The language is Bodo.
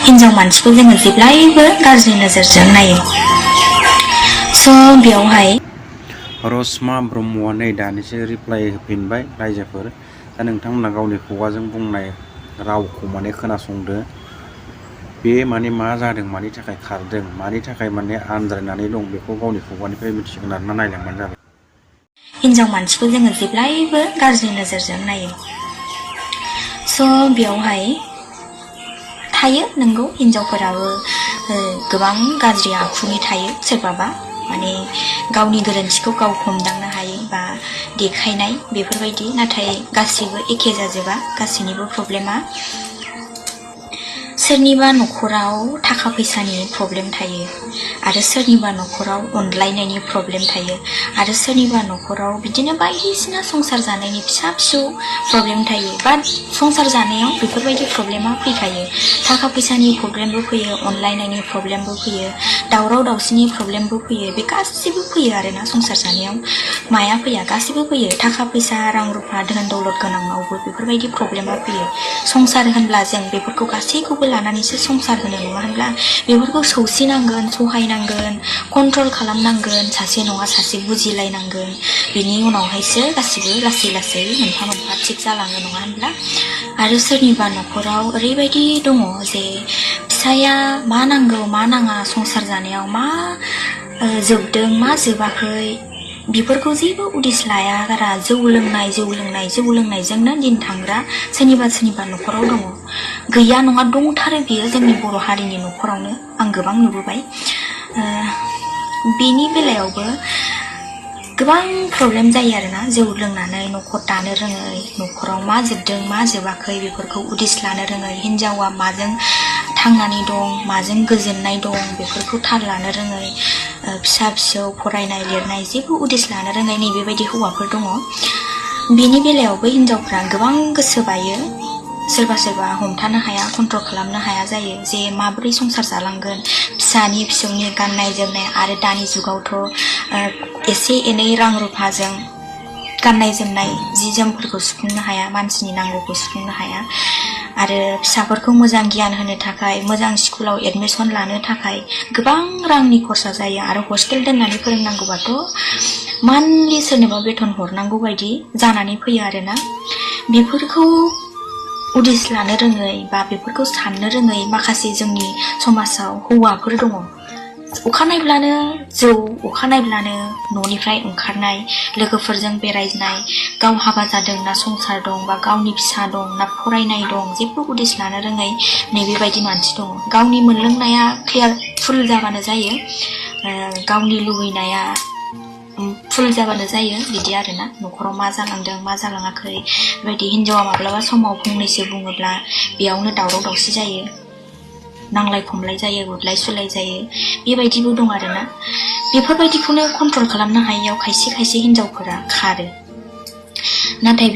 हिन्जाव मानसिखौ जोङो जेब्लायबो गाज्रि नोजोरजों नायो। स' बेयावहाय रसमा ब्रह्मआ नै दानिसो रिप्लाइ होफिनबाय रायजोफोर। दा नोंथांमोना गावनि खुगाजों बुंनाय रावखौ माने खोनासंदो। बे माने मा जादों, मानि थाखाय खारदों, मानि थाखाय माने आनज्रायनानै दं, बेखौ गावनि खुगानिफ्राय मिथिगोन आरोना, नायलांबानो जाबाय। हिन्जाव मानसिखौ जोङो जेब्लायबो गाज्रि नोजोरजों नायो। स' बेयावहाय थायो नंगौ, हिन्जावफोराबो गोबां गाज्रि आखुनि थायो। सोरबाबा माने गावनि गोरोन्थिखौ गाव हमदांनो हायो बा देखायनाय बेफोरबायदि, नाथाय गासिबो एखे जाजोबा। गासैनिबो प्रब्लेमा सोरनिबा न'खराव थाखा फैसानि प्रब्लेम थायो, आरो सोरनिबा न'खराव अनलायनायनि प्रब्लेम थायो, आरो सोरनिबा न'खराव बिदिनो बायदिसिना संसार जानायनि फिसा फिसौ प्रब्लेम थायो। बाट संसार जानायाव बेफोरबायदि प्रब्लेमा फैखायो। थाखा फैसानि प्रब्लेमबो फैयो, अनलायनायनि प्रब्लेमबो फैयो, दावराव दावसिनि प्रब्लेमबो फैयो। बे गासिबो फैयो आरोना संसार जानायाव। माया फैया? गासिबो फैयो। थाखा फैसा, रां रुफा, धोन दौलत गोनाङावबो बेफोरबायदि प्रब्लेमा फैयो। संसार होनब्ला जों बेफोरखौ गासैखौबो लानानैसो संसार होनो, नङा होनब्ला? बेफोरखौ सौसिनांगोन, सहायनांगोन, कन्ट्रल खालामनांगोन, सासे नङा सासे बुजिलायनांगोन। बिनि उनावहायसो गासिबो लासै लासै मोनफा मोनफा थिग जालाङो, नङा होनब्ला? आरो सोरनिबा न'खराव ओरैबायदि दङ जे फिसाया मा नांगौ मा नाङा, संसार जानायाव मा जोबदों मा जोबाखै, बेफोरखौ जेबो उदिस लाया गारा जौ लोंनायजोंनो दिन थांग्रा सोरनिबा न'खराव दङ। गैया नङा, दंथारो बियो जोंनि बर' हारिनि न'खरावनो आं गोबां नुबोबाय। बेनि बेलायावबो गोबां प्रब्लेम जायो आरोना। जौ लोंनानै न'खर दानो रोङै, न'खराव मा जोबदों मा जोबाखै बेफोरखौ उदिस लानो रोङै, हिन्जावा माजों थांनानै दं, माजों गोजोननाय दं, बेफोरखौ थाल लानो रोङै, फिसा फिसौ फरायनाय लिरनाय जेबो उदिस लानो रोङै, नैबेबायदि हौवाफोर दङ। बेनि बेलायावबो हिन्जावफ्रा गोबां गोसो बायो। सोरबा सोरबा हमथानो हाया, कन्ट्रल खालामनो हाया जायो जे माबोरै संसार जालांगोन, फिसानि फिसौनि गाननाय जोमनाय। आरो दानि जुगावथ' एसे एनै रां रुफाजों गाननाय जोमनाय जि जोमफोरखौ सुफुंनो हाया, मानसिनि नांगौखौ सुफुंनो हाया। आरो फिसाफोरखौ मोजां गियान होनो थाखाय, मोजां स्कुलाव एडमिसन लानो थाखाय गोबां रांनि खरसा जायो। आरो हस्टेल दोननानै फोरोंनांगौबाथ' मान्थलि सोरनोबा बेथन हरनांगौ बायदि जानानै फैयो आरोना। बेफोरखौ उदिस लानो रोङै बा बेफोरखौ साननो रोङै माखासे जोंनि समाजाव हौवाफोर दङ। अखानायब्लानो जौ, अखानायब्लानो न'निफ्राय ओंखारनाय, लोगोफोरजों बेरायनाय, गाव हाबा जादों ना संसार दं, बा गावनि फिसा दं ना फरायनाय दं, जेबो उदिस लानो रोङै नैबेबायदि मानसि दङ। गावनि मोनलोंनाया क्लियार फुल जाबानो जायो, गावनि लुबैनाया फुल जाबानो जायो, बिदि आरोना। न'खराव मा जालांदों मा जालाङाखै, बेबायदि। हिन्जावा माब्लाबा समाव फंनैसो बुङोब्ला बेयावनो दावराव दावसि जायो, नांलाय खमलाय जायो, बुलाय सुलाय जायो, बेबायदिबो दं आरोना। बेफोरबायदिखौनो कन्ट्रल खालामनो हायियाव खायसे खायसे हिन्जावफोरा खारो। नाथाय